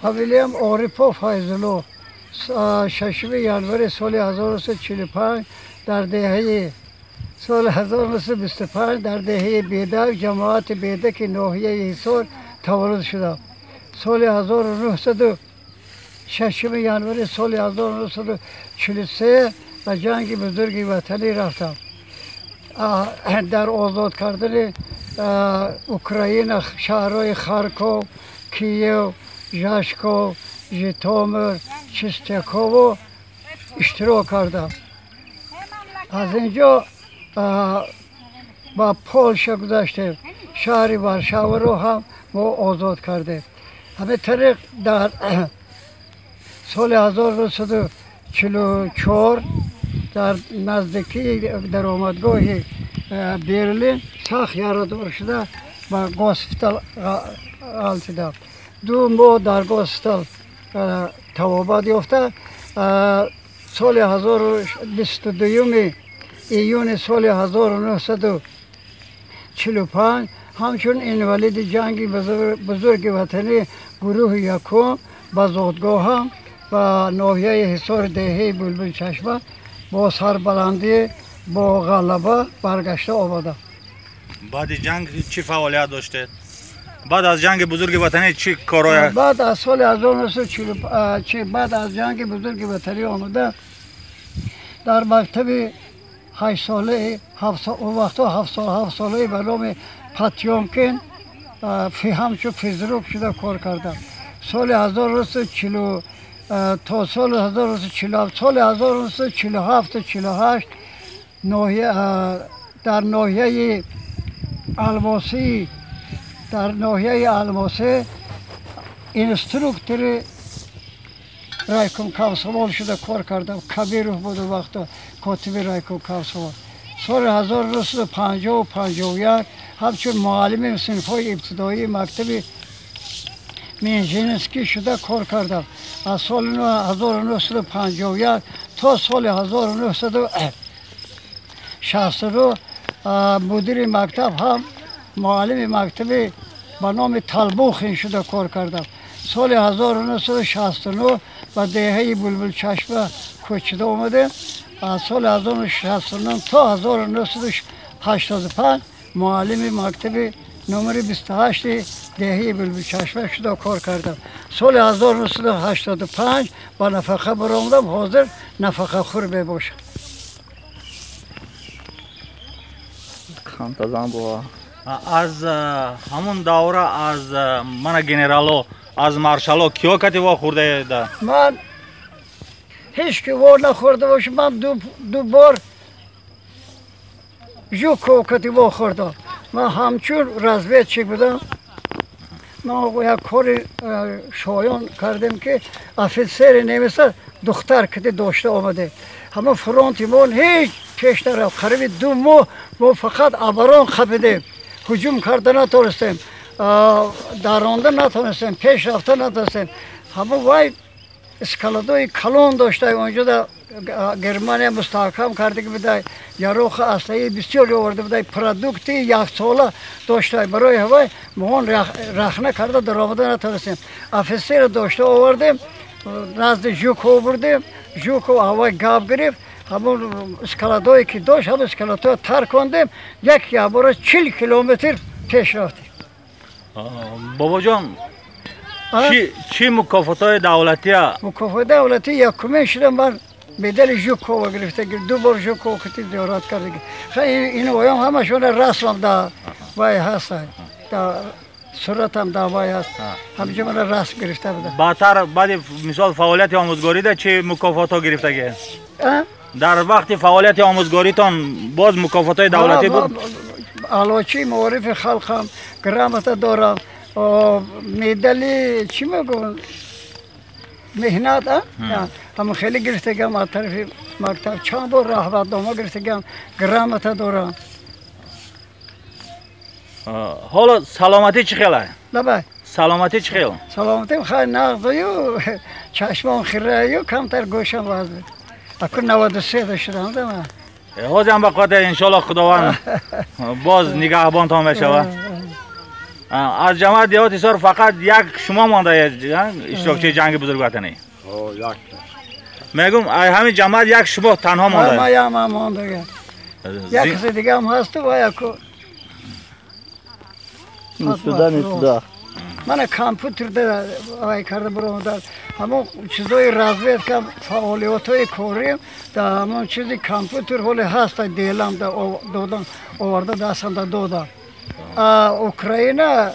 Фамилиям Орипов Файзулло. 6 январи соли 1945 дар деҳаи соли 1925 дар деҳаи Бедак, ҷамоати Бедаки ноҳияи Ҳисор таваллуд шудам. Соли 1906 январи соли 1943 ба ҷанги бузурги ватанӣ рафтам. Дар озод кардани Украина, шаҳрҳои Харков, Киев, Жашков, Житомир, Чистяково иштирок кардам. Аз ин ҷо ба Полша гузаштем. Шаҳри Варшаваро ҳам мо озод кардем. Ҳамин тариқ дар соли 1944 дар наздикии даромадгоҳи Берлин сахт ярадор шуда ба госпитал ғалтидам. 2 моҳ дар госпитал табобат ёфта, соли 22 июни соли 1945 ҳамчун инвалиди ҷанги бузурги ватанӣ гурӯҳи якум ба зодгоҳам ба ноҳияи Ҳисор, деҳаи Булбулчашма бо сарбаландӣ, бо ғалаба баргашта омадам. Баъди ҷанг чӣ фаъолият доштед? Баъд аз ҷанги бузурги ватанӣ чӣ корҳое? Баъд аз соли 1940, баъд аз ҷанги бузурги ватанӣ омада дар мактаби 8-солаи, он вақтҳо 7-солаи ба номи Патёмкин ҳамчун физрук шуда кор кардам. Соли 1940 то соли 1947, соли 1947-48 дар ноҳияи Алмосӣ, дар ноҳияи Алмосӣ инструктори райком комсомол шуда кор кардам. Кабиров буд он вақто котиби райком комсомол. Соли 1950-51 ҳамчун муаллими синфҳои ибтидоии мактаби Менжинский шуда кор кардам. Аз соли 1951 то соли 1962 мудири мактаб ҳам муаллими мактаби ба номи Талбухин шуда кор кардам. Соли 1969 ба деҳаи Булбулчашма кӯчида омадем. Аз соли 1969 то 1985 муаллими мактаби номери 28 деҳаи Булбулчашма шуда кор кардам. Соли 1985 ба нафақа баромадам, ҳозир нафақахӯр мебошам. Аз ҳамун давра аз мана генерало, аз маршало киё кати вохӯрдаед? Ман ҳеҷ ки во нахӯрда бошам. Ман ду бор Жуков кати вохӯрдам. Ман ҳамчун разведчик будам. Ман як кори шоён кардем, ки офитсери немиса духтар кати дошта омадем. Ҳама фронти мо ҳеҷ пеш нарафт. Қариби 2 моҳ мо фақат оборон қапидем, ҳуҷум карда натонистем, даронда натонистем, пеш рафта натонистем. Ҳама вай складои калон дошта онҷо Германия мустаҳкам карда будай, яроқи аслаи бисёр оварда будай, продукти яксола дошта. Барои ҳавай мо он рахна карда даромада натонистем. Офитсера дошта овардем, назди Жуков бурдем. Жуков ҳавай гап гирифт, ҳамон складое ки дошт, ҳамон складҳоро тарк кардем, як ябора 40 километр пеш рафтем. Бобоҷон, чӣ мукофотҳои давлатия? Мукофоти давлатӣ якумин шудам ман медали Жукова гирифта, 2 бор Жуков кати зиёрат карда. Ин оям ҳамашона расмам да вай ҳаст, да суратам да вай ҳаст, ҳамҷо мана расм гирифта буда. Баъдтар, баъди мисол фаъолияти омӯзгорида чӣ мукофотҳо гирифтагӣ? Дар вақти фаъолияти омӯзгоритон боз мукофотҳои давлатӣ буд? Аълочии маорифи халқам, грамота дорам, медали чӣ мегӯям, меҳнат, ҳама хеле гирифтагам аз тарафи мактаб, чанд бор раҳбатнома гирифтагам, грамота дорам. Ҳоло саломатӣ чӣ хел? Лабай. Саломатӣ чӣ хел? Саломатим хай нағзаю, чашмом хираю, камтар гӯшам вазд. Акун 93 шудам да ман. Ҳозир ҳам ба қувват, иншоаллоҳ Худованд боз нигаҳбонтон мешавад. Аз ҷамоат деҳоти Ҳисор фақат як шумо монда иштирокчии ҷанги бузурги ватанӣ. Як. Мегум ҳамин ҷамоат як шумо танҳо монда. Ма я ма монда. Як каси дига ҳам ҳаст ва яку сюда не туда. Мана компютер да вай карда баромада. Ҳамон чизои разведка фаъолиятҳои корим да ҳамон чизи компютер ҳоле ҳаст делам да додам оварда дастам да додам. А Украина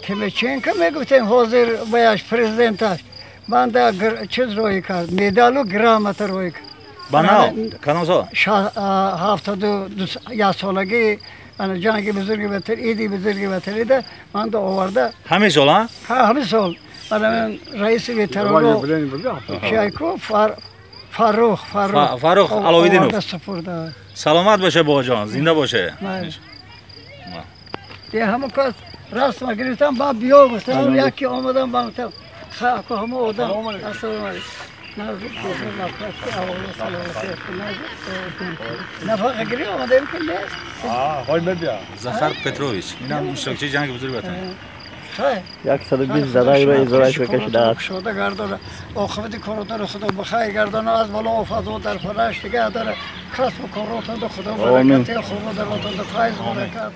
Тимошенко мегуфтем ҳозир баяш президенташ ман да чиз рӯй кард медалу грамота рӯй кард. Банав кадом сол? 71 солаги ана ҷанги бузурги ватан иди бузурги ватанида ман да оварда. Ҳамин сол а? Ҳа, ҳамин сол. Мана ман раиси ветеранро Шайку Фаррух Фаррух Аловиддинов. Саломат боше бобоҷон, зинда боше. Де ҳамон кас расма гирифтам, ба биё гуфтам, яке омадам ба гуфтам, ха ҳамо одам. Ассалому алайкум. Нафақа гирӣ омадем ки нест. Захар Петрович, инам иштирокчии ҷанги бузурги ватанӣ. 120 задай ва изораш кашидааст. Кушода гардона, оқибати коротонро Худо бихайр гардона, аз бало офатҳо дар фараш нигаҳ дора, касбу коротонро Худо баракат, худо дар ватонро файз баракат.